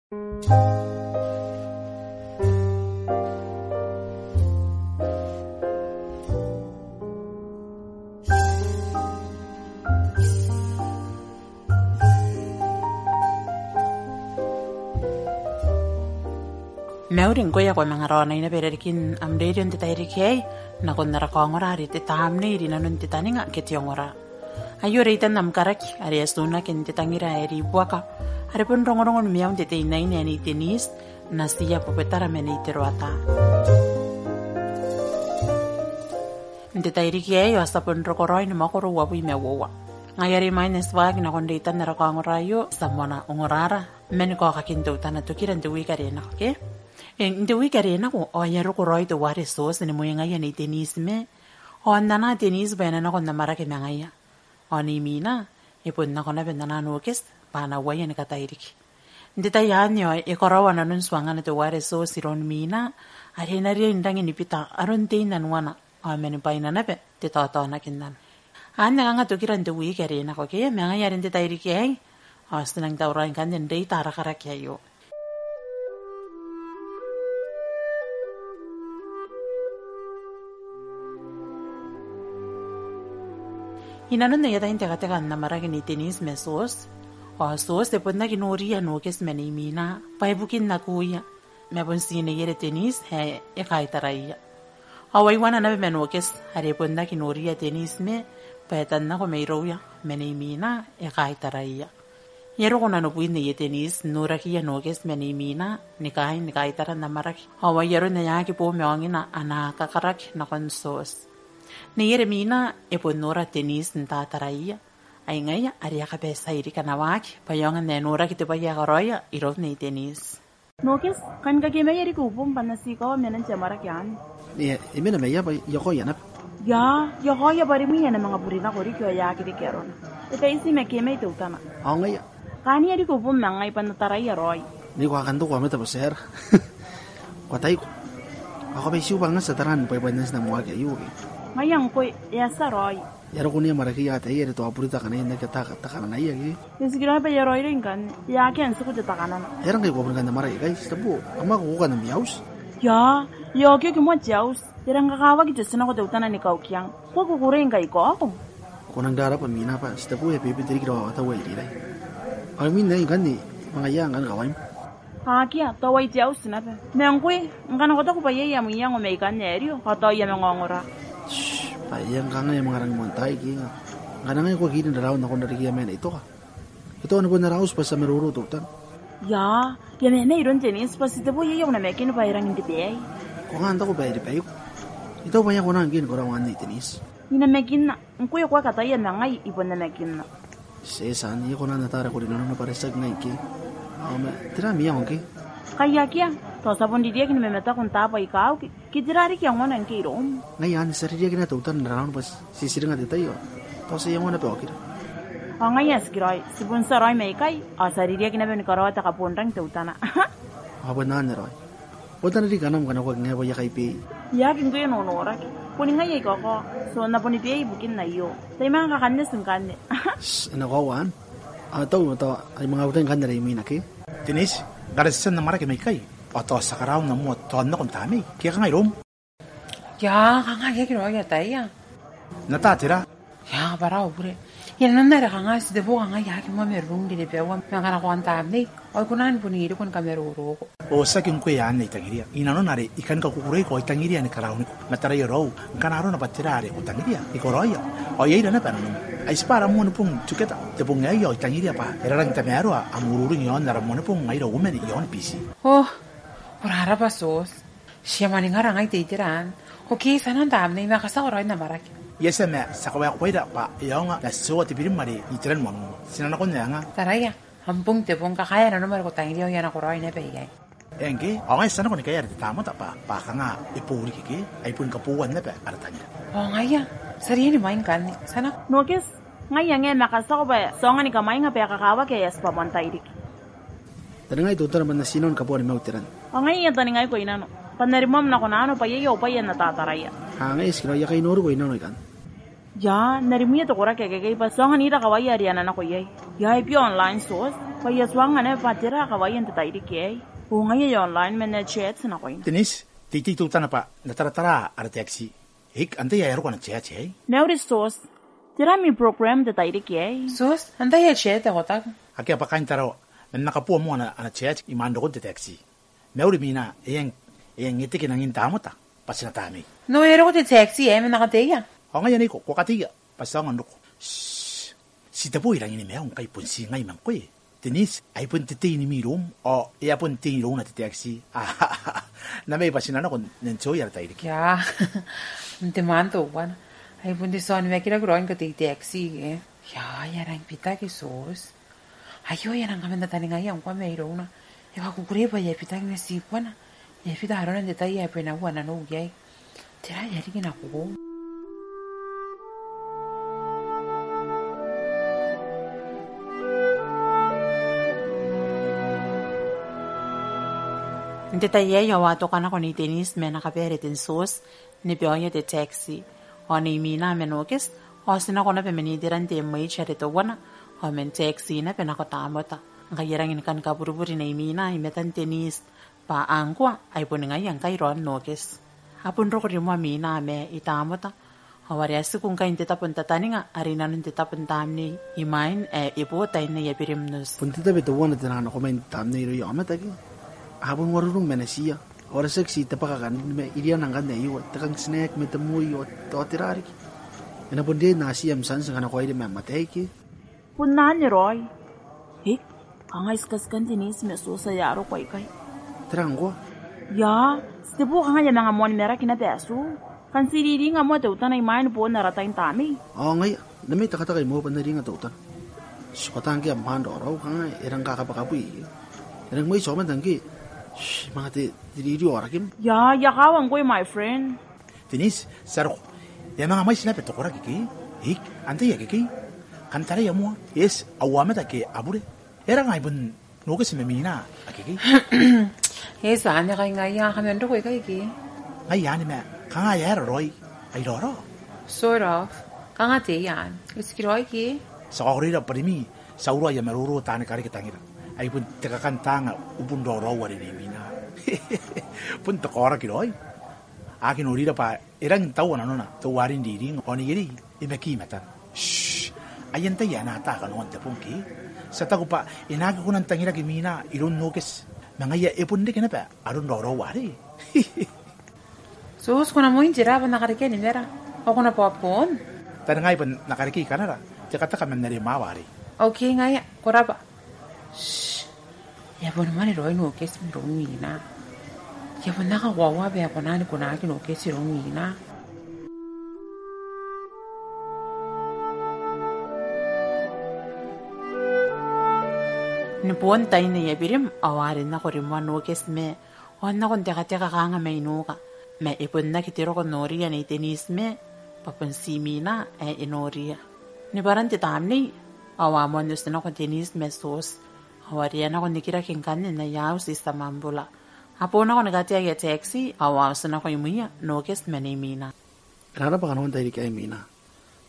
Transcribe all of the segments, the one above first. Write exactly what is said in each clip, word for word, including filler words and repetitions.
Mauri ngkoe ae ko a manga raona i naba i rarikin am rerio n te tairiki aei, nakon ara kaongora are te tamnei rinanon te taninga ke te ongora. Aio reitan am karaki are e atunaki n te tangira ae ribuaka, are bon rongorongon maiun te teinnaine ae Nei Denise, natiia Bobetara ma Nei Teroata. N te tairiki aei ao ti a bon roko raoi ni mwakoro uabwi ma uoua. Ngaia are imwain ae ti waaki nakon reitan ara kaongora aio, ti a moana ongorara man kaokakin teutana Tokira n te wiiki are nako ke. E, n te wiiki are nako ao e a roko raoi teuare Tioti ni mwengaia Nei Denise ma, ao n anaa Denise bwa e na nako n amwarake ma ngaia. Ao Nei Mina e bon nako naba n anaa Nokes bwa a na uaia ni katairiki. N te tai anne ao e karaoa nanon tuangana teuare Tioti iroun Mina, are e na riai n rangi ni bita aron tein anuana, ao man bwaina naba te taotaonakinnano. Anne kanga Tokira n te wiiki are nako ke, ma ngaia are n te tairiki aei ao ti nang tauraoi ngkanne n reita ara karaki aio. Inanon aia tai n tekateka n amwarake Nei Denise ma Tioti, ao Tioti e bon aki noriia Nokes ma Nei Mina bwa ibukin nakoia, ma bon ti neiere Denise ae e kaitaraia. Ao ai uana naba ma Nokes are e bon aki noriia Denise ma bwa e tan nako mairouia ma Nei Mina e kaitaraia. E a roko nanobwin neie Denise n norakiia Nokes ma Nei Mina ni kaai ni kaitara n amwarake. Ao ai aron ae e aki bo ma aongina ana kakaraki nakon Tioti. Neiere Mina e bon nora Denise n tataraia. Ai ngaia are e a kabatia riki ana waaki bwa e aonga n ae noraki te bwai ae karaoia iroun Nei Denise. Nokes, kan kakemai riki ubum bwa N na ti kaoa menan te amwarake anne. E, e mena maia bwa I a kaoia naba. Ia, I a kaoia bwa rimwi e na manga bure nako riki ao e aki reke arona. E baiti ma kemai teutana. Ao ngaia. Kaania riki ubum ma ngai bwa N na taraia raoi. Nei ko a kan toko aomata bwa ti aera. Ko ataiko. Ao ko baitiu bwa ngkai ti a taraa ni bwaibwai n ae ti na moaki aio ke. Ngaia ngkoe, e a tia raoi. E a roko ni amwarake ataei are tao bure takanai n aki ata takananaia ke. E tikiraoi bwa e a raoiroi ngkanne, e a akea n tiku te takanana. E aera ngkai ko a boni kan amwarake ikai, Titeboo? Kam a kukuuka n ami auti? Ia, e a okioki moa te auti. E rang kakawaki te otinako teutana ni kaukiang. Ko a kukurei ngkai I kaoko? Ko nang rarabwa Mina bwa Titeboo e a bebete riki raoi ao tao e irirai. Ao imwin aei ngkanne, ma ngaia ngkanne kawaim. Akea, tao ai te auti naba. Ma ngkoe, ngkana ko taku bwa iai am iango mai ikanne ae riai, ao tao I a manga ongora. Shh, bwa e a kangai e a manga rangi moan taai ke nga. Ngkana ngai ko aki rin raraun nakon rarikiia ma Nei Toka. E tao e na bon ara auti bwa ti a maroro teutana. Ia, I a mena iroun Denise bwa Titeboo iai au namakin bwa e rangi n te baei. Ko kanga n taku bwa e ribaiko? I taku bwa e a kona ngke ni karaoa ngkanne Denise. I namakinna, ngkoe ko a kataia ma ngai I bon namakinna. Tieti, e kona n ata ara kuri nanona bwa are tiaki ngai ke. Ao ma, tera am iango ngke? Kai akea, tao ti a bon ririaki ni mamataku n taabo aika a uki, ke tera riki iangoana ngke iroum. Ngaia anne ti a ririaki naba teutana n raraun bwa ti titiringa te tai ao tao ti a iangoa naba okira. Ao ngaia tikiraoi, ti bon tia raoi mai ikai, ao ti a ririaki naba ni karaoa te kaboonrang teutana. Ao bon anne raoi. Bon tana riki kanam ngkana ko aki ngae bwa I a kai bei. I aki ngkoe nonoraki. Boni ngai ae I kakao. Ti na boni bei ibukin aio. Tai manga kakanne ti ngkanne. Shh, e na koaua anne. Ao tao, tao, ai manga utai ngkanne are imwina ke. Denise, ngkana ti a tia n amwarake mai ikai, ao tao ti a karaun am moa tao n nako n tamnei. Ke e kangai iroum? Ia, kanga I aki raoi ataia. N ata tera? Ia, bwa raou bure. Ia, nanona are kanga Titeboo kanga I aki moa marurung n riribaua ma ngkana ko a n tamnei. Ao I kona ni boni iriko ni kamaroroko. O tiaki ngkoe anne I tangiria. Inanon are I kan kakukureiko ao I tangiria ni karauniko. Ma taraia raou, ngkana arona bwa tera are ko tangiria, I karaoia. Ao I a ira naba nanom. Ai tibwa ara moanibong together. Te bong aei ao I tangiria bwa e rarang tamaroa am ururing iaon ara moanibong ngaira uoman iaon Biti. Oh, ko rarabwa Tioti. Ti a mwaningara ngai te itera anne. Ko kei ti a nang tamnei ma ka tiako raoi n amwarake. Eng, ti a ma, ti a kawaekoaira bwa e aonga n tioa te birim are n iteran wanua. Ti na nakon ae nga. Taraia, am bong te bong, kakaea nanom are ko tangiria ao I a nako raoi naba iai. Eng, ao ngai ti a nako ni kaea are te tamota bwa, bwa kanga e boo riki ke, ai bon kabooan naba ara tangira. Ao ngaia, ti a riai ni mwaing ngkanne, ti a nako. Nokes, ngai I a ngae ma ka tiako bwa ti aonga ni kamwainga bwa e kakawaki ae ti bwa moan tairiki. Taningai teutana bwa N na ti nako ni kaboa nimau teran. Ao ngai I a taningaiko inano. Bwa N na rimoam nako nano bwa iai au bwai ae N na tataraia. Ao ngai e tikiraoi, I a kai noriko inano ikanne. Ia, N na rimwiia te koraki akekei bwa ti aonga n ira kawaia are a na nako iai. Ia, e bia online Tioti. Bwa I a tuanga naba bwa tera kawaia n te tairiki aei. Ao ngaia e online ma N na chat nakoina. Denise, tei tei teutana bwa N na taratara ara taxi. Hik, antai ae e roko ana chat aei? Mauri Sos. Tera ami program n te tairiki aei? Sos, antai ae chat ae ko taku? Akea bwa kain Tarawa. Ma N na kabooa moa ana, ana chat imwain rokon te taxi. Mauri Mina, e eng, e eng e teke nangin Tamota bwa ti na tamnei. No, e roko te taxi aei, ma N na kateia. Ao ngaia anne, ko, ko kateia bwa ti aonga n roko. Shh. Ti tebo, I rangi ni maiu ngkai bon ti ngai ma ngkoe. Denise, ai bon te tei ni miroum, ao e a bon tei irouna te taxi. N na mei bwa ti na nako n enjoy ara tairiki. Ia, n te maan teuana. Ai bon te tia ni maiu rake raoi ngkai te taxi, e. Ia, e a rangi ni bitaki Sos. Aio, e a nang kaman tataningaia ngkoa mairouna. E kakukurei bwa e a bitaki ma tibuana. E a bita arona n te tai ae bwenaua nanou iai. Tera ae e a riki nakoiu? N te tai aei ao a toka nako Nei Denise ma ana kabaere Ten Sos ni baoia te taxi. Ao Nei Mina ma Nokes ao ti nako naba man iteran te M H are teuana, ao man taxi naba nako Tamota. Ngkai e rangi ni kan kaburiburi Nei Mina i matan Denise bwa ngkoa ai bon ngaia ngkai raon Nokes. A bon roko rimoa Mina ma i Tamota, ao are a tiku ngkai n te tabo n tataninga are i nanon te tabo n tamnei imwain ae e bo tain aia birim n oti. Bon te tabe teuana te nang nako mai n tamnei irouia aomata ke. A bon uarurung ma natiia. Ao are tiaki ti te bwaka akanne ma iriana ngkanne aio, te kang snack ma te moi ao, ao tera riki. E na bon riai n atiia am tianti ngkana ko airi ma am ataei ke. Bon anne raoi. Hik, kangai tikatikan Denise ma Sos ae a roko aikai. Tera ngkoa? Ia, ti tebo, kangai e a manga moani maraki naba Sos. Kan ti riringa moa teutana imwain boon ara tai n tamnei. Ao ngaia, N na mei takataka imoa bwa N na riringa teutana. Ti ko tangiria am maan raoraou, kanga e rang kakabwakabwea. E rang mwaiti aomata ngke. Shh, manga te, te ririo aorakim. Ia, ia kawa ngkoe, my friend. Denise, ti a roko. E a manga mwaiti naba te koraki ke. Hik, antai akekei? Kan taraia moa. Yes, au aomata ake a bure. E rang ai bon Nokes ma Mina akekei. Yes, anne kai ngaia, kam na roko ikai ke. Ngaia anne ma, kanga e aera raoi, ai raorao? Sort of. Kanga tei anne. E tikiraoi ke. Ti a kaokoreira bwa rimwi, ti a uraoi aia maroro taani kareketangira. Ai bon te kakantaanga ubun raoraou are Nei Mina. Bon te kaoraki raoi. A aki norira bwa e rangi n taua nanona teuarin riringa, ao neierei e maki i matana. Shh! Ai antai ae na ata kanoan te bong ke? Ti a taku bwa e na aki kona n tangiraki Mina iroun Nokes. Ma ngaia e bon reke naba aron raoraou arei. Sos, ko na moi n tera bwa N na karekea nimara? Ao ko na popcorn? Taningai bwa N na karekei kanara, te kateka man are mwawa arei. Okay, ngaia, ko rabwa. Shh. E a bon mwane raoi Nokes iroun Mina. E a bon aki koaua bwa e kona ni kunaki Nokes iroun Mina. Ni bon tain aia birim, ao a rin nako rimoa Nokes ma, ao n nako n tekateka kanga mai nuka. Ma e bon aki te roko n noria Nei Denise ma, bwa bon ti Mina ae e noria. Ni bwaran te tamnei, ao a moan otinako Denise ma Sos. Ao are a nako n nikiraki ngkanne n aia auti i Tamambula. A bon nako ni katea aia taxi, ao a otinako imwiia Nokes ma Nei Mina. E rarabwa kanoan tairiki aei Mina.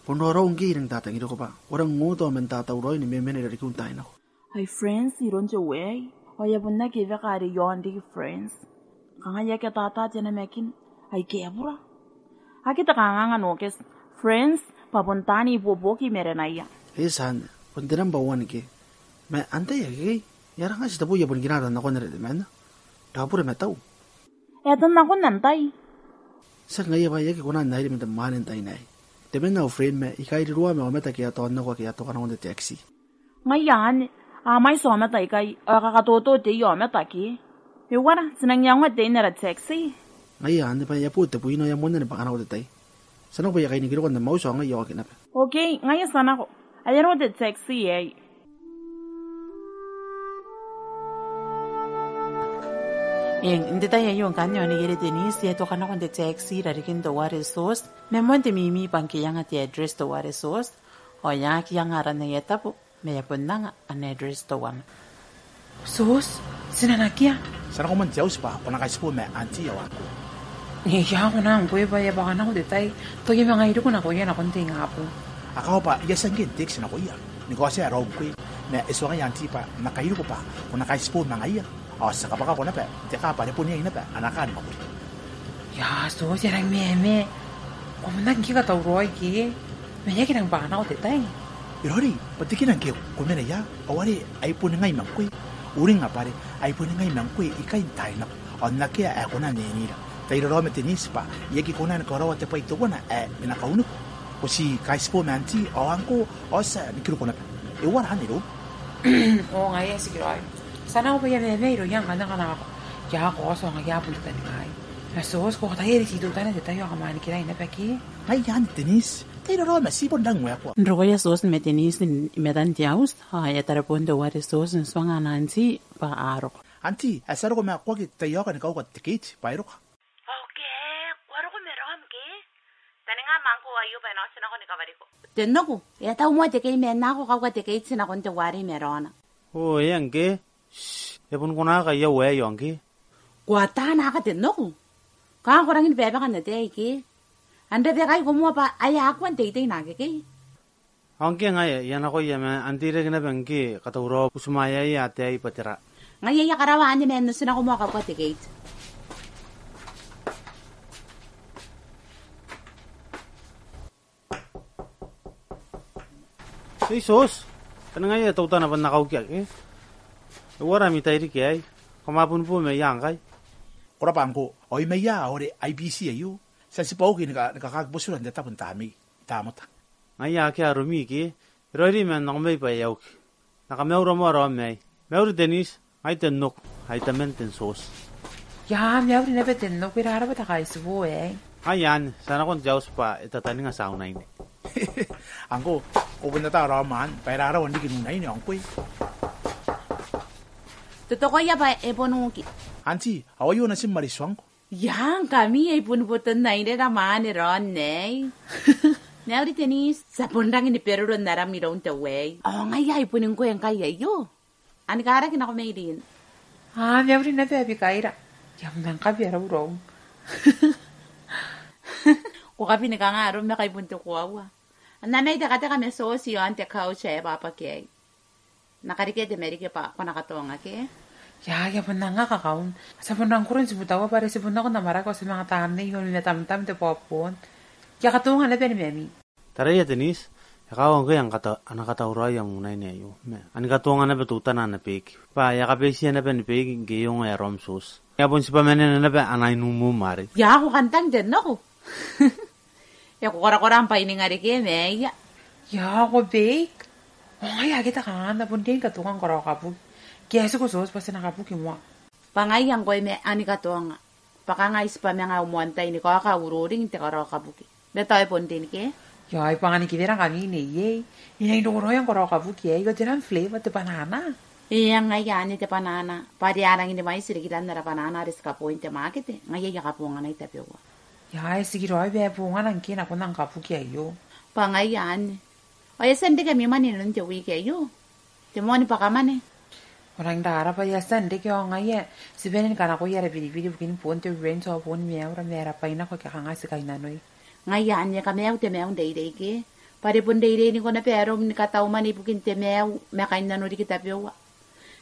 Bon raoraou ngke I rang tatangiriko bwa ko rang uota ao man tatauraoi ni memena irarikiu n taai nako. Ai friends, iroun te uea aei. Ao e a bon aki ewe kare iaon riki friends. Kanga e aki atatai ana makin. Ai ke e a bura. Aki te kanganga Nokes. Friends, bwa bon taani ibuobuoki i marenaia. E tia anne, bon te nambwa uoman ke. Ma antai akekei? E a rang ati tabo, e a bon kina taan nakon are temanna. Ra bure ma tau. E a taan nakon antai? Tiaki ngaia bwa e aki kona n airi man te mwaane n tain aei. Temanna au friend ma I kairiroa ma aomata ake a taonako ake a toka nakon te taxi. Ngaia anne, a mwaiti aomata ikai, ao e kakatoto teia aomata ake. E uara, ti nang iangoa tein ara taxi? Ngaia anne, bwa e a bo tebwina ao e a moanna ni bwakanako te tai. Ti a nako bwa e a kai nikiriko n am auti ao ngai I a oki naba. Okay, ngaia ti a nako. Ai aron te taxi aei. Eng, n te tai aio ngkanne ao neierei Denise e a toka nakon te taxi i rarikin teuare Sos, ma moan te mimi bwa ngke e anga te address teuare Sos, ao e aki anga aran aia tabo, ma e a bon anga ana address teuana. Sos, ti na nakia. Ti a nako moa n te auti bwa ko na kaitibo ma auntie ao uncle. Ia, ko na ngkoe bwa e a bwakanako te tai, tao I a manga iriko nakoia nakon te ingabong. Akea bwa I a tia ngke n text nakoia ni kaotia raou ngkoe. Ma e tuangai auntie bwa N na kairiko bwa ko na kaitibo ma ngaia. Ao ti a kabwakako naba n te kaa bwa are bon iai naba ana kaa ni mwakuri. Ia, Tioti, e rang meme. Ko bon aki katauraoi ke? Ma e aki rang bwa nako te tai. E raoiroi, bwa te kina ngke ko mena ia, ao are ai bon ngai ma ngkoe. Uringa bwa are ai bon ngai ma ngkoe ikai n taai nako. Ao n akea ae kona n enira. Tai raraoma Denise bwa I aki kona ni karaoa te bwai teuana ae e na kauniko. Ko ti kaitibo ma auntie, ao uncle, ao ti a nikiriko naba. E uara anne iroum? O ngaia, e tikiraoi. Ti a nako bwa I a meme irouia ngkana ko nako. Ia, ko a tia, ngaia bon te taninga aei. Ma Tioti, ko kataia are ti teutana n te tai ao kam a nikirai naba ke? Ngaia anne Denise. Tai raraoma, ti bon rang waekoa. N rokoia Tioti ma Denise i matan te auti, ao e a tareboon teuare Tioti n tuanga ana auntie bwa a roko. Auntie, ae ti a roko ma ko aki taiaoka ni kauka te gate bwa e roka. Okay, ko a roko ma raom ke? Taninga ma uncle aio bwa e na otinako ni kawariko. Tenoku, e a tau moa te key ma e na kauka te gate nakon teuarei ma raona. O, e a ngke? Shh, e bon kona kaia wae aio ngke? Ko a tanaaka Tenoku. Kanga ko rangi ni bebeka n ataei ke? Antai taekan ko moa bwa ae a kua n teitei n akekei? Ao ngke ngaia, I a nakoia ma antai reke naba ngke katauraoa butimwaeaia ataei bwa tera. Ngaia I a karaoa anne ma N na otinako moa kauka te gate. Ei Tioti, taninga ngaia teutana bwa N na kaukia ke? E uara ami tairiki aei, kam a bon bo maia ngkai? Ko rabwa uncle, ao I maia ao are I B C aio. Ti a tibwa oki ni ka, ni kakaaki botira n te tabo n Tamei, Tamota. Ngaia akea aromi ke? E raoiroi ma N nako mai bwa e a oki. N na kamaura moa raom aei. Mauri Denise, ngai Tenoku, ai taman Ten Tioti. Ia, mauri naba Tenoku, e rarabwa te kaitibo aei. Ngaia anne, ti a nako n te auti bwa e tataninga te aunaine. Uncle, ko bon ata raom anne, bwa e rarabwa n riki n unaine ao ngkoe. Totokoia bwa e bon oki. Auntie, ao aio natim are I tuangko. Ia, ngkami ai bon boton aine ra mwaane raon aei. Mauri Denise, ti a bon rangi ni beroro n aram iroun te uaei. Ao ngaia ai bon ngkoe ngkai aio. Ani karaki nako mairin. A, mauri naba Abikaira. I a bon nang kabi arau raou. Ko kabi ni kanga arom ma kai bon te koaua. N na mai tekateka ma Tioti i aon te couch ae bwabwaki aei. N na karikea te marike bwa ko na katoonga ke? Ia, I a bon anga kakaun. Ti a bon rang koro n tibutaua bwa are ti bon nako n amwarake ao ti manga tamnei i aon matamtam te popcorn. I a katoonga naba ni mami. Taraia Denise, e kawa ngkoe ana kata-, ana katauraoi am unaine aio. Ma, ani katoonga naba teutana ana beki. Bwa e a kabetiia naba ni beki ngke e ongo ae raom Tioti. E a bon tibwa manena naba ana inumum arei. Ia, ko kantang Tenoku. E korakora am baininga reke ma aia. Ia, ko bake? Ao ngaia akea te kanganga, bon riai ni katoonga ni karaoa kabuki. Ke e tiko Tioti bwa ti na kabuki moa? Bwa ngaia ngkoe ma ani katoonga. Bwa kanga ai tibwa manga au moan tai ni kaoka ururing n te karaoa kabuki. Ma tao e bon rin ke? Ia, ai bwa ngkana kiwera ngkami neiei, I nang roko raoi n karaoa kabuki aei. Ao tera am flavour, te banana? Eng, ngaia anne te banana. Bwa are a rangi ni mwaiti rikiran ara banana are ti kaboo n te makete. Ngaia I a kabonganai tabeua. Ia, e tikiraoi bwa e bongana ngke e na kona ni kabuki aio. Bwa ngaia anne. Ao e a tia n reke ami mwane inanon te wiki aio? Te moan bwakamwane? Ko rangi n rabwa, e a tia n reke. Ao ngaia ti bane ni kanakoa ara biribiri ibukin boon te rent ao boon maiura ma ara bwai nako ake kanga ti kainnanoi. Ngaia anne, kamaiu te maiu n reirei ke? Bwa are bon reirein ngkoe naba arom ni katau mwane ibukin te maiu ma kainnano riki tabeua.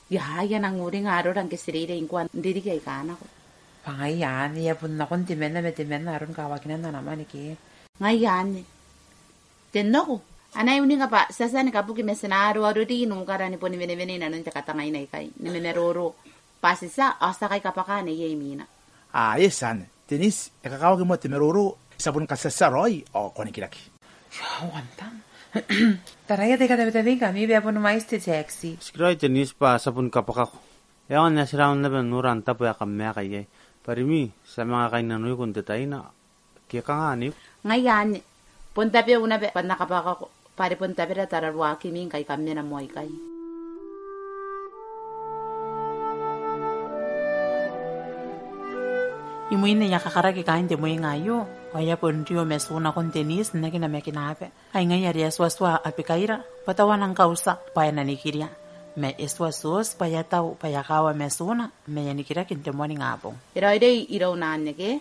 Ia, I a nang uringa arora ngke ti reirei ngkoa n ririki aika nako. Bwa ngaia anne, e a bon nakon temanna ma temanna aron kawakinan ana mwane ke? Ngaia anne. Tenoku, anai uninga bwa ti a tia ni kabuki ma ti na aroarori nukara ni boni wenewene inanon te katangaina ikai, ni mamaroro. Bwa ti tia, ao ti a kai kabwaka neiei imwina. A, e tia anne. Denise, e kakawaki moa te maroro, ti a boni katiatia raoi, ao ko a nikiraki. Ia, uantan. Taraia, tai katabetabei ngkami bwa e a boni mwaiti te taxi. Tikiraoi Denise bwa ti a boni kabwakako. E aonga n ae ti raon naba n nora n tabo ae kam maeka iai. Bwa rimwi, ti a manga kainnanoiko n te taina. Ke kanga anne? Ngaia anne. Bon tabeu naba bwa N na kabwakako. Bwa are bon tabera tararuakimi ngkai kam mena moa ikai. Imwin ae e a kakaraki kaain te mwenga aio, ao e a bon rio matu nakon Denise n aki namakina naba. Ai ngaia are e a tuatua Abikaira bwa tao a nang kautia bwa e na nikiria. Ma e tua Tioti bwa e a tau bwa e a kawa matuna, ma e a nikiraki n te moaningabong. E raoiroi irouna anne ke?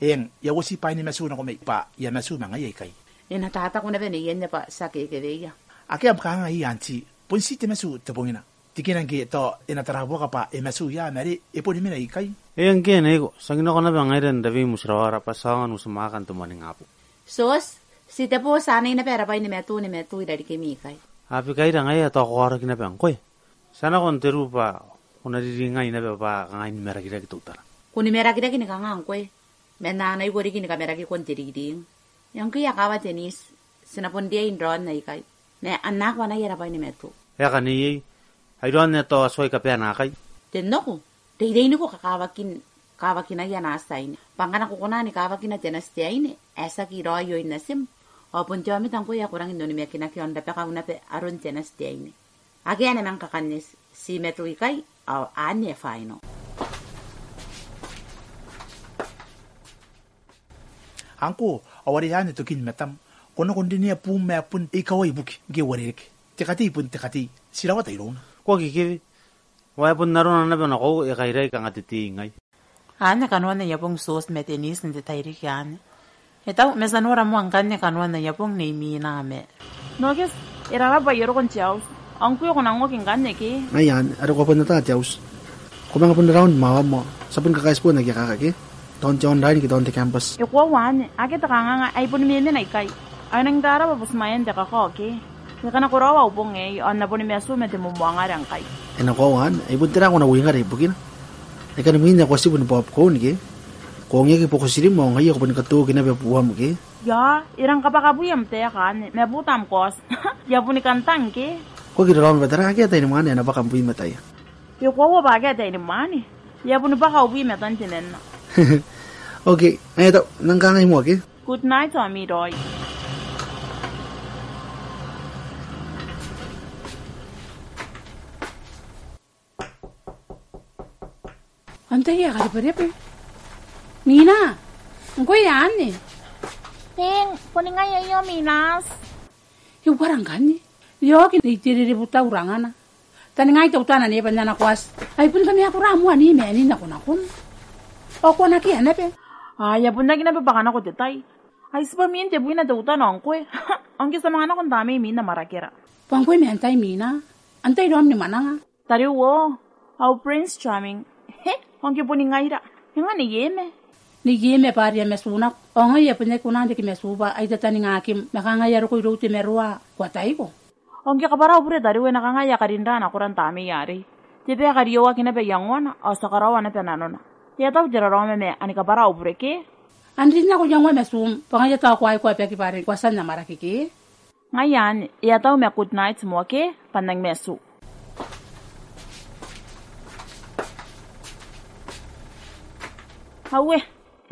Eng, I a uoti bwa I na matu nako mai, bwa I a matu ma ngaia ikai. E na tataku naba neienne bwa ti a kekeweia. Akea am kanganga aei, auntie. Bon ti te matu te bongina. Tikina ngke tao e na tarabuaka bwa e matu ia ma are e boni mena ikai. E ngke neiko, ti a nako naba ngaira n tabeia mutirawara bwa ti aonga n uti mwaaka n te moaningabong. Tioti, ti te bo ti anai naba ara bwai ni matu, ni matu i rarikimi ikai. A bikaira ngaia tao ko aoraki naba ngkoe. Ti a nako n te ruu bwa ko na riringai naba bwa kangai ni marakiraki teutana. Ko ni marakiraki ni kanga ngkoe? Ma N na anaiko riki ni kamarakiko n te riring. E ngke e a kawa Denise, ti na bon riai n raonna ikai. Ma anako anai ara bwai ni matu. E a kaneiei, ai raonna tao a tuai kabaena akai. Te noko, reireiniko kakawakin, kawakinaia naati aine. Bwa ngkana ko kona ni kawakina te nati te aine, ae tiaki raoi oin natim. Ao bon te aomata ngkoe ae ko rangi n onimakinaki ao n rabakau naba aron te nati te aine. Akea ana manga kakanne, ti matu ikai, ao anne e final. Uncle, ao are anne tokin matam, ko nako n rinea buum ae bon e ikawai ibuki, ngke e uarereke. Te katei bon te katei, ti rawata irouna. Ko aki kewe, ao e bon arona naba nakoiu e kairai kanga te tei ngai. Anne kanoan aia bong Tioti ma Denise n te tairiki anne. E tau, ma ti a nora moa ngkanne kanoan aia bong Nei Mina ma. Nokes, e rarabwa ae e roko n te auti. Ao ngkoe ko nang oki ngkanne ke? Ngaia anne, are ko a bon ata te auti. Ko manga bon raun mawa moa, ti a bon kakaitibo n aki akaka ke? Tao n te online ke tao n te campus. E koaua anne, akea te kanganga, ai bon memena ikai. Ao e nang tara bwa butimwaean te kakao ke? E kanakoraoa au bong aei, ao N na boni matu ma te momoangara ngkai. E na koaua anne, ai bon tera ko na uingara ibukina? E kani mwin ae ko a tibu ni popcorn ke? Ko ongeaki bokotirimu ao ngaia ko boni katoki naba buam ke? Ia, e rang kabwakabwi am taeka anne, ma buta am kaoti. E a boni kantang ke? Ko aki raraoma bwa tara akea tainimwaane ae na bwaka am bwi mataia. E koaua bwa akea tainimwaane. E a boni bwaka au bwi matan temanna. Okay, ngaia tao, nang kangai moa ke? Good night, Tommy Roy. Antai ae karibarebwe? Mina, ngkoe anne? Eng, boni ngaia aio Minas. E uara ngkanne? E a oki Nei Terere Butau rangana. Taningai teutana neighbour n ana koati. Ai bon tamaeakura moa ni mani nakonakon. Ao ko na kea naba? Ai, e a bon aki naba bwaka nako te tai. Ai tibwa mwin tebwina teutana ao ngkoe. Ao ngke ti a manga nako n tamnei mwin amwarakera. Bwa ngkoe ma antai Mina? Antai raom ni mwananga? Tariu o, au Prince Charming. He, ao ngke boni ngaira. E nga Nei Eme? Nei Eme bwa are e a matu nako. Ao ngaia e bon aki kona n reke matu bwa ai tataningakim, ma kanga e a roko irou te maroa, ko ataiko? Ao ngke kabwara au bure tariu, e na kanga e a karinra nakora n tamnei arei. Te bwai ae karieuaki naba iangoana, ao ti a karaoa naba nanona. E a tau te raraoma ma, ani kabwara au bure ke? An rin nako iangoa matum, bwa ngaia tao ko aki koa baki bwa are ko a tia n amwarake ke? Ngaia anne, e a tau ma good night moa ke, bwa N nang matu. Aue,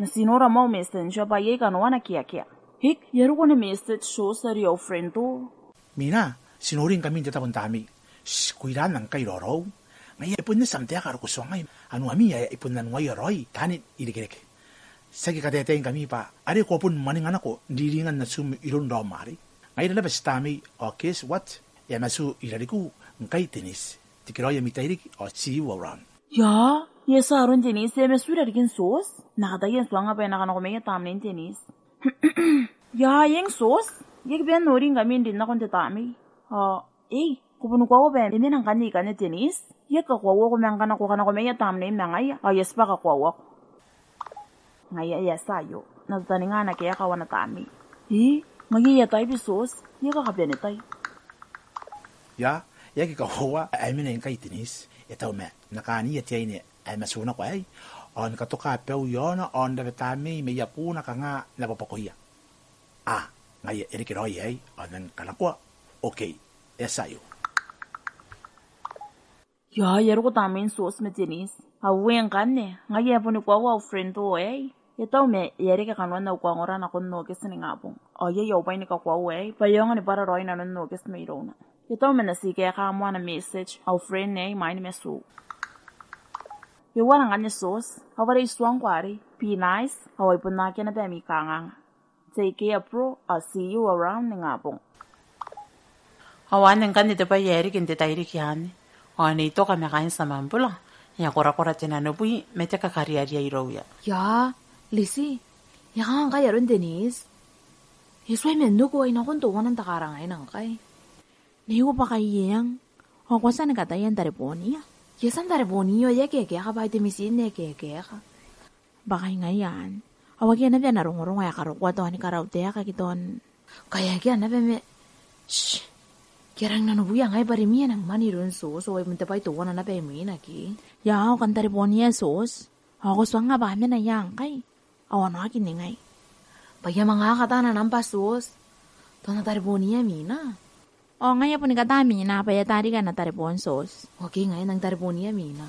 N na ti nora moa au Messenger bwa iai kanoana ke akea. Hik, e a roko ana message Tioti are au friend o. Mina, ti noringkami n te tabo n tamnei. Sh, ko iran ngkai raoraou. Ngaia e bon eti am taeka are ko tuangai. Anuami ae e bon anuaia raoi, taani irekereke. Ti aki kataetaingkami bwa are ko a bon mwaninga nako n riringan natum iroun raom arei. Ngaira naba ti tamnei, ao guess what? E a matu irarikiu ngkai Denise. Tekeraoi ami tairiki, ao see you around. Ia, e a tia aron Denise, e a matu irarikin Tioti? N na kataia n tuanga bwa e na kanakomaia tamnein Denise. Ia, eng Tioti, I aki bane n noringkami n rin nakon te tamnei. Ao, ei, ko boni koaua bwa e mena ngkanne ikanne Denise? I aki kakoauako ma ngkana ko kanakomaia tamneim ma ngaia, ao I a tibwa kakoauako. Ngaia e a tia aio, N na tataninga ana kaeka ao ana tamnei. Ii, ngaia e a taibi Tioti, I aki kabane tai. Ia, I aki kakoaua ae e mena ngkai Denise, e tau ma N na kaania te aine ae e matu nako aei, ao ni katoka baiu iaona, ao n rabwa tamnei mai abuna kanga N na bwabwakoia. A, ngaia e reke raoi aei, ao N nang kanakoa, okay, e a tia aio. Ia, e a roko tamnein Tioti ma Denise. Aue ngkanne, ngaia e boni koaua au friend o aei. E tau ma e a reke kanoan au kaongora nakon Nokes ningabong. Ao iai au bwai ni kakoaua aei, bwa e aonga ni bwara raoi nanon Nokes mairouna. E tau ma N na ti kaeka moa ana message au friend aei imwain matu. E uara ngkanne Tioti, ao are I tuangko arei, be nice, ao ai bon akea naba ami kanganga. Take care bro, I'll see you around ningabong. Ao anne ngkanne te bwai ae riki n te tairiki anne. Ao Nei Toka ma kaain Samabula, e a korakora te nanobwi ma te kakariaria irouia. Ia, Lisi, e a kanga ngkai aron Denise? E tuai man uko ai nakon teuana n te karangaina ngkai. Neiko bwa kai e ang. Ao ko a tia ni kataia n tarebonia? I a tia n tarebonia ao e a kekeka bwa ai te mitin ae kekeka. Bwa kai ngaia anne. Ao akea naba ana rongorongo ae karokoa tao ni karau taeka ke tao n... Kai akea naba ma... Shh. Ke a rang nanobwia ngai bwa rimwi e nang mani iroun Sos, ao ai bon te bwai teuana naba imwina ke. Ia, ao kan tarebonia Sos. Ao ko tuangnga bwa e mena ia ngkai? Ao a na oki ningai. Bwa I a manga kataa ana nambwa Sos. Tao N na tarebonia Mina. Ao ngaia bon kataa Mina, bwa e ataa riki ana tareboon Sos. Okay, ngaia N nang tarebonia Mina.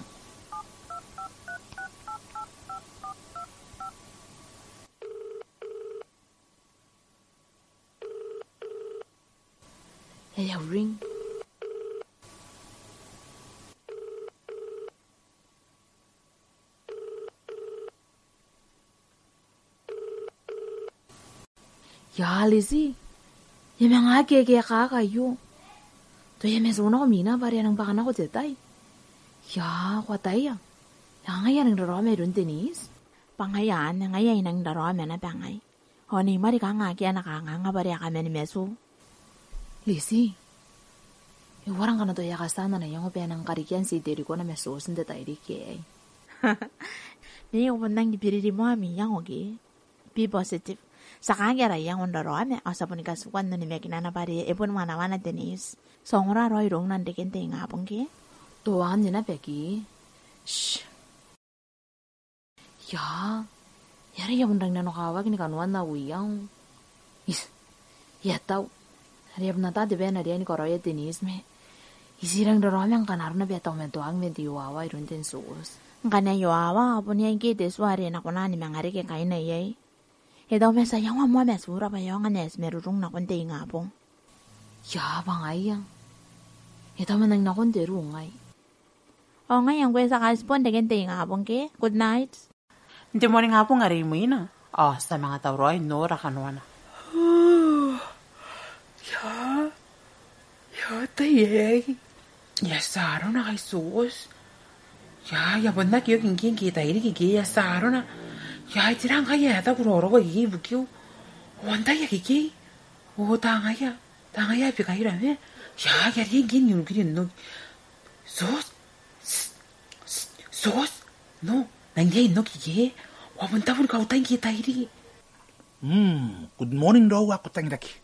E a ring. Ia, Lizzie, e a manga kekeka aio. Tao e a matu nako Mina bwa are e nang bwaka nako te tai. Ia, ko ataia. Ia, ngaia e nang raraoma iroun Denise. Bwa ngaia anne, ngaia e nang raraoma naba ngai. Ao Nei Mari kanga akea ana kanganga bwa are e a kaman matu. Lizzie, e uara ngkana tao e a katia ana iango bwa e nang karikia n tei terikona ma Sos n te tairiki aei? Nei, ko bon rangi ni biririmoa am iango ke? Be positive. Ti a kaangai ara iango n raraoma, ao ti a bon katikua n onimakinana bwa are e bon wanawana Denise. Ti a ongora raoi irouna n reken te ingabong ke? Tao anne naba ke. Shh. Ia, e aera I a bon rangi n nanokawaki ni kanoan au iango? Is, e a tau. Are e a bon ataa te bwai ae na riai ni karaoia Denise ma I ti rangi n raraoma ngkana arona bwa e a taumatoaki man te iowawa iroun Ten Sos. Ngkana iowawa, ao bon iai ngke te tua are e na kona ni manga reke kaina iai. E tau ma ti a iangoa moa matura bwa e aonga n ae ti marurung nakon te ingabong. Ia, bwa ngaia. E tau ma N nang nakon te ruu ngai. Ao ngaia ngkoe ti a kaitibo n reken te ingabong ke? Good night. N te moaningabong are imwina, ao ti a manga tauraoi n nora kanoana. Ia, ia, tai aei. E a tia arona kai Sos. Ia, e a bon aki oki ngke, ngke tairiki ke e a tia arona. Ia, ai tera ngkai ae e taku raoraou ikekei ibukiu? Ao antai akekei? O, tangaia, tangaia Abikaira ma. Ia, e a riai ngke n unukiri n oki. Sos, Sos, no, N nang riai n oki ke? Ko a bon tabu ni kautai ngke tairiki. Mm, good morning raou, ko tangiraki.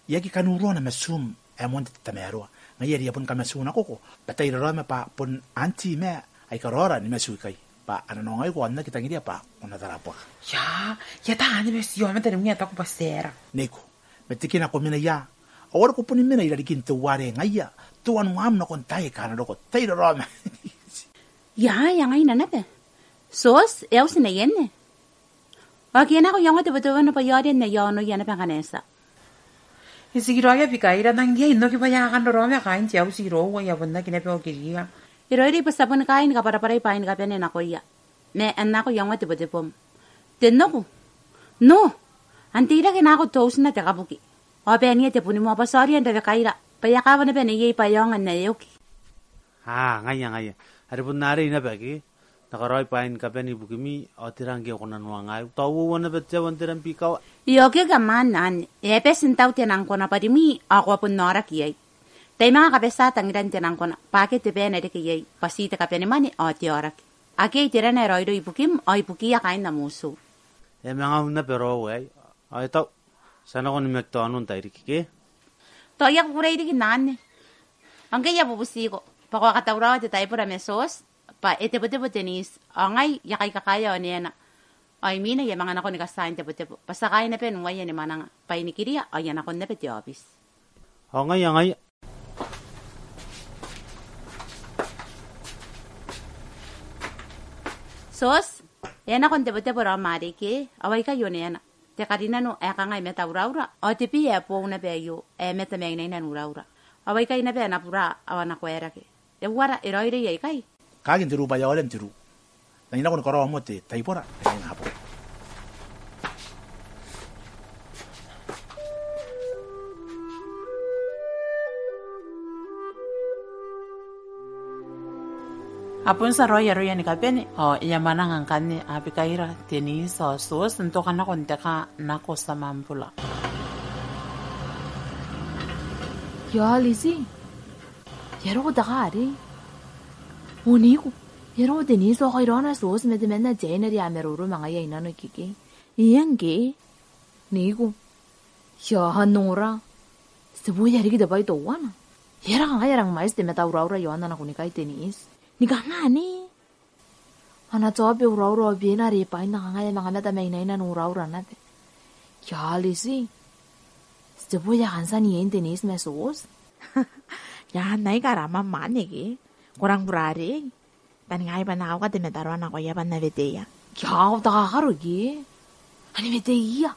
I aki kan uroa ana matu ae moan te tamaroa. Ngaia are I a bon kamatu nakoko bwa tai raraoma bwa bon auntie ma aika raora ni matu ikai. Bwa a na nongaiko ao N aki tangiria bwa ko na tarabuaka. Ia, ia, taan ni matu, ao ma tani mwi a taku bwa Sarah. Neiko, ma tikina ko mena ia. Ao are ko boni mena i rarikin teuare ngaia, teuana am nakon taai aika a na roko, tai raraoma. Ia, e a ngaina naba. Sos, e a uti neienne? Ao ke e nako iango tebotebona bwa e a riai n aia onoia naba ngkana e tia. E tikiraoi Abikaira, N nang riai n oki bwa e a kan raraoma kaain te auti iroua, I a bon aki naba okiriia. E raoiroi bwa ti a boni kaai ni kabwarabwarai bwaai ni kabane nakoia. Ma e nako iango tebotebom. Te noku. No. An teirake nako teutina te kabuki. Ao baenia te bunimoa bwa ti a riai n rawekaira. Bwa e a kawa naba neiei bwa e aonga n ae oki. Aa, ngaia, ngaia. Are bon arei naba ke? N na karaoi bwaai ni kabane ibukimi, ao tera ngke ko na noangaeu? Tao uoua naba te aoa n te rugby kawa. E okioki am aan anne. E a bati n tau te nangkona bwa rimwi, ao ko a bon aoraki iai. Tai manga kabatia tangiran te nangkona, bwa akea te bwai ae na reke iai, bwa ti te kabanemwane, ao te aoraki. Akea iterana ae raoiroi ibukim, ao ibukiia kaain am utu. E a manga un naba raou aei. Ao e tau, ti a nako ni maki tao n tairiki ke? Tao I a kukurei riki n anne. Ao ngke I a bubutiko, bwa ko a katauraoa te taibora ma Sos, bwa e tebotebo Denise, ao ngai I a kai kakaea oneana. Ao imwina I a manga nako ni katia n tebotebo, bwa ti a kaai naba n uaia ni mwananga, bwa I nikiria, ao I a nakon naba te aobiti. Ao ngaia, ngaia. Sos, e a nako n tebotebo raom arei ke, ao aikai oneana. Te karinano ae kangai matauraura, ao te bee ae boou naba aio, ae mata mainaina n uraura. Ao aikai naba ana bura, ao ana koaerake. E uara, e raoiroi aikai? Kaaki n te ruu bwa e a orea n te ruu. N na nako ni karaoa moa te taibora, e ngai nabo. A bon tia raoi aroia ni kabane, ao e a mwananga ngkanne Abikaira, Denise ao Sos n toka nako n te kaa nako Samabula. Ia Lizzie. E a roko te kaa arei. O neiko, e a roko Denise ao kai raona Sos ma temanna Jane are a maroro ma ngaia i nano ikekei. Eng ke? Neiko. Ia, n ongora. Titeboo e a riki te bwai teuana. E aera kanga e a rang mwaiti te matauraura i aon ana kunnikai Denise? Ni kanga anne? Ana taobe uraura ao bena are bwain kanga e a manga mata mainaina n uraura naba. Ia Lizzie. Titeboo e a kan tia n iein Denise ma Sos? Ia, n ai karama mane ke? Ko rang burarei? Tani ngai bwa N na kauka te mataroa nakoia bwa N na weteia. Ia, au takakaro ke? Ani weteia?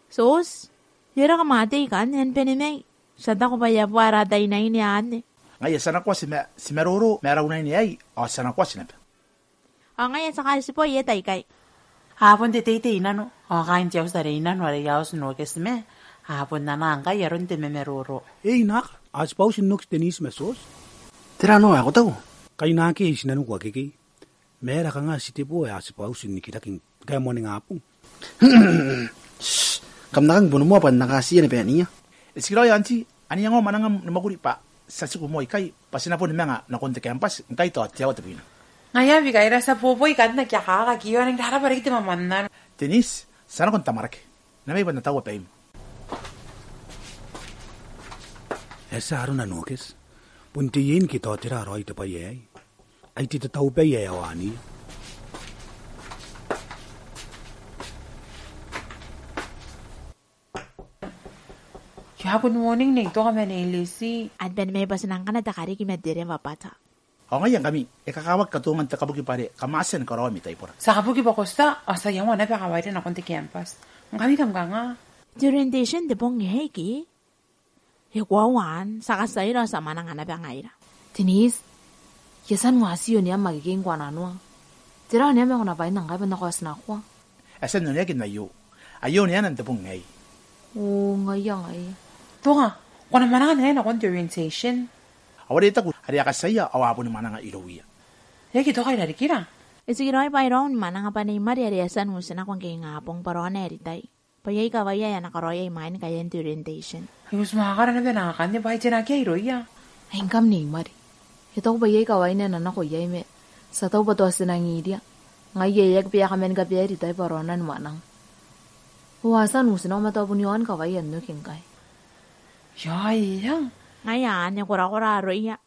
Sos, e aera kam a tei ikanne, ni bane mai? Ti a taku bwa e a bua ara tai n aine anne. Ngaia ti a nakoa ti ma, ti maroro ma ara unaine aei, ao ti a nakoa ti naba. Ao ngaia ti a kaitibo ieta ikai. A bon te teitei i nano, ao kaain te auti are i nano are i aon Nokes ma, a bon anaa ngkai aron te mamaroro. Ei, naaka, a tibwa uti Nokes Denise ma Sos. Tera Noa ae ko taku? Kai naake i tinaniku akekei. Ma e aera kanga Titeboo ae a tibwa uti n nikiraki ngkai e moaningabong? Shh, kam na kang bono moa bwa N na katiia ni baeniia. E tikiraoi auntie, an iangoa mwanangam ni mwakuri bwa ti a tiku moa ikai, bwa ti na boni manga nakon te campus ngkai tao te aoa tebwina. Ngaia bikaira, ti a boboi ikanne n aki akaka, ke e a rang raraba riki te mwamwananga. Denise, ti a nako n tamwarake. Nako mai bwa N na taua baim. E a tia arona Nokes. Bon te iein ke tao tera raoi te bwai aei. Ai te tataubai ae a waniia. Ia, good morning Nei Toka ma Nei Lizzie. An bane mai bwa ti nang kana te kariki ma te reba bata. Ao ngaia ngkami, e kakawaki katongan te kabuki bwa are kam a tia ni karaoa ami taibora. Ti a kabuki bwa ko tia, ao ti a iangoa naba kawaira nakon te campus. Ngkami kam kanga? Te orientation te bong aei ke? E koaua, ti a katiaira ao ti a mwananga naba ngaira. Denise, e a tia n uati oneam akekei ngkoananoa. Tera oneam ae ko na bwaina ngkai bwa N na kaotinakoa? E a tia n oneaki n aio. Aio oneana n te bong aei. O, ngaia, ngaia. Toka, ko na mwananga n ngai nakon te orientation? Ao are e taku are a katiaia ao a boni mwananga irouia. E aki toka i rarikira? E tikiraoi bwa e raoiroi ni mwananga bwa Nei Mari are e a tia n utinako ngke ingabong bwa raona e ritai. Bwa iai kawaia ae a na karaoia imwain kaean te orientation. Ai uti mwakara naba n akanne bwa e tenaki irouia. Ai ngkam Nei Mari. E taku bwa iai kawaina ae na nako iai ma ti a taku bwa tao ti nang iria. Ngaia e aki bia kaman kabaea ritai bwa raona ni mwananga. Ao a tia n utinako ma tao bon iaon kawaia n oki ngkai. Ia, ia. Ngaia anne, korakora aroia.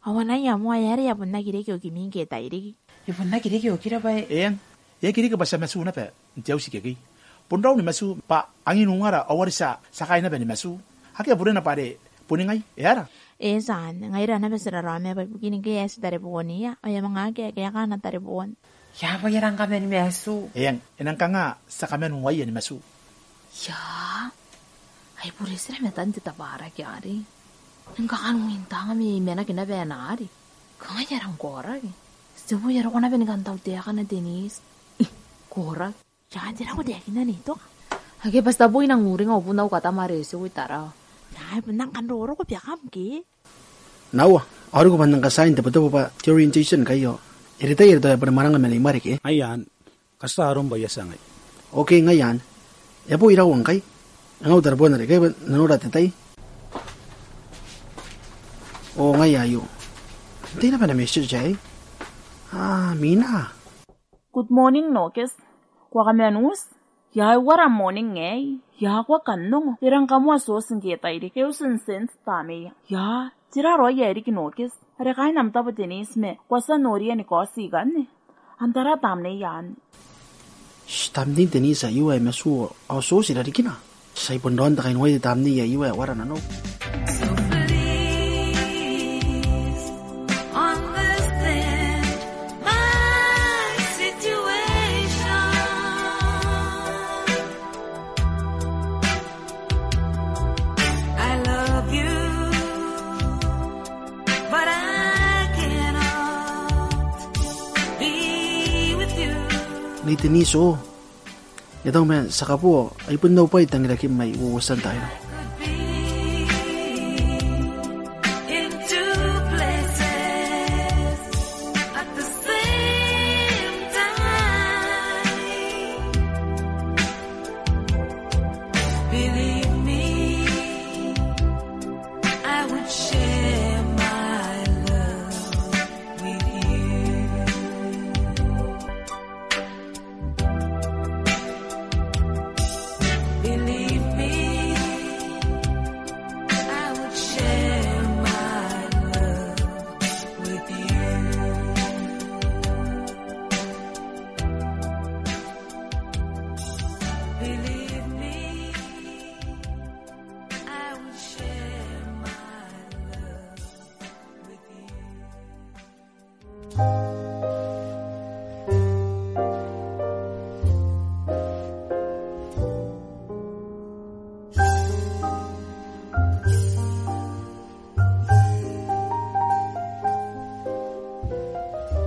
Ao anaia moa, e aera e a bon aki reke okimi ngke e tairiki? E bon aki reke okira bwa e... Eng, e aki reke bwa ti a matuu naba n te auti ikekei. Bon raou ni matuu bwa angin ungara ao are ti a, ti a kaai naba ni matuu. Akea burena bwa are boni ngai, e aera? E tia anne, ngaira naba ti raraoma bwa ibukin ngke e a tia tareboonia, ao e a manga akea, akea kaana tarebon. Ia, bwa e a rang kaman ni matuu. Eng, e nang kanga ti a kaman uaia ni matuu. Ia, ai bure tera matan te tabaraki arei. Ni kakanui n taanga ma e manaki naba ae na ari. Kanga e a rang koraki. Titeboo e a roko naba ni kan tautaekana Denise. Ih, koraki. Ia, tera ko taekinna Nei Toka? Akea bwa ti a boo, I nang uringa au bun au katama are e tiku i Tarawa. Ia, e bon nang kan roroko bwa kam ke? Nawa, ao riki bwa N nang katiai n tebotebo bwa te orientation ngkai ao e ritai are tao e a boni mwananga ma Nei Mari ke? Ngaia anne, katia arom bwa I a tia ngai. Okay, ngaia anne. E a boo, I rawa ngkai. Ngau tarebon are ikai bwa N na nora te tai. O, ngaia aio. Antai naba ana message aei? Ah, Mina. Good morning Nokes. Ko a kaman uti? Ia, e uara am morning aei? Ia, ko a kan ongo? E rang kamoa Sos ngke e tairiki, e uti n sense tamneia. Ia, tera raoi ae riki Nokes? Are kaain am tabo Denise ma ko a tia n noria ni kaoti ikanne? An tara tamneia anne. Shh, tamnein Denise aio ae e matuu ao Sos i rarikina. Ti a bon raon te kainuai te tamnei aio ae e uara nanou. So please understand my situation. I love you, but I cannot be with you. Nei Denise, o. E tau ma ti a kaboo, ai bon au bwai tangirakim mai uotan taina.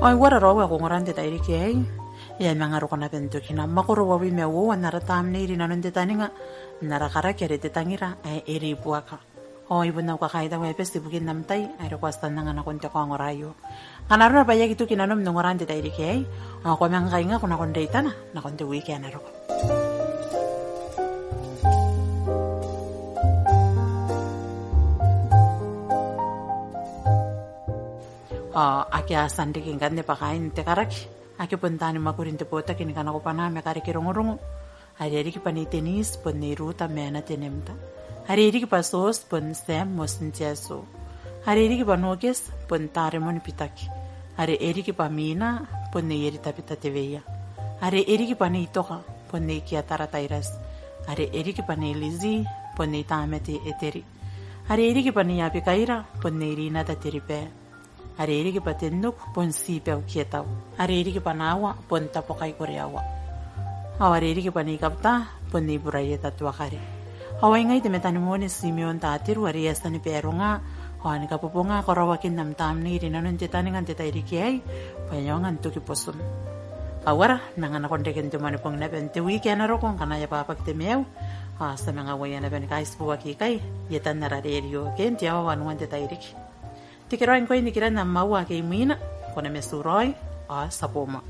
Ai uara raou ae ko ongora n te tairiki aei? E a manga roko naba n tokina makoro uabwi ma uoua n ara tamnei rinanon te taninga, n ara karaki are Te tangira ae e ribuaka. Ao ai bon au kakaitau ae bati ibukin am tai are ko a tia n anga nakon te kaongora aio. Ngkana arona bwa e aki toki nanom n ongora n te tairiki aei, ao ko a manga kaingako nakon reitana nakon te wiki ae na roko. Ao ake a tia n riki ngkanne bwa kaain te karaki ake bon taani mwakuri n te botaki ni kanakobwanaa ma kareke rongorongo, are e riki bwa Nei Denise bon Nei Ruta Meana Tenemta. Are e riki bwa Sos bon Sam Motintiaso. Are e riki bwa Nokes bon Taremon Bitaki. Are e riki bwa Mina bon Nei Eritabeta Teweia. Are e riki bwa Nei Toka bon Nei Kiatara Tairati. Are e riki bwa Nei Lizzie bon Nei Tamate Eteri. Are e riki bwa Nei Abikaira bon Nei Rinata Teribe. Are e riki bwa Tenuk bon Tibau Kietau. Are e riki bwa Nawa bon Tabokai Koreawa. Ao are e riki bwa Nei Kabuta bon Nei Buraieta Tuakare. Ao ai ngai te metanimone Timeon Tateru are e a tia ni baronga ao ni kabobonga karaoakin am tamnei rinanon te taninga n te tairiki aei, bwa e aonga n toki botum. Ao ara, n anga nakon reken te Moanibong naba n te wiki ae na roko ngkana e a bwabwaki te maiu, ao ti a manga uaia naba ni kaitiboaki ikai i etan ara rerio ke n te aoa wanua n te tairiki. Tekeraoi ngkoe nikiran am aoa ake imwina, ko na matu raoi, ao ti a boo moa.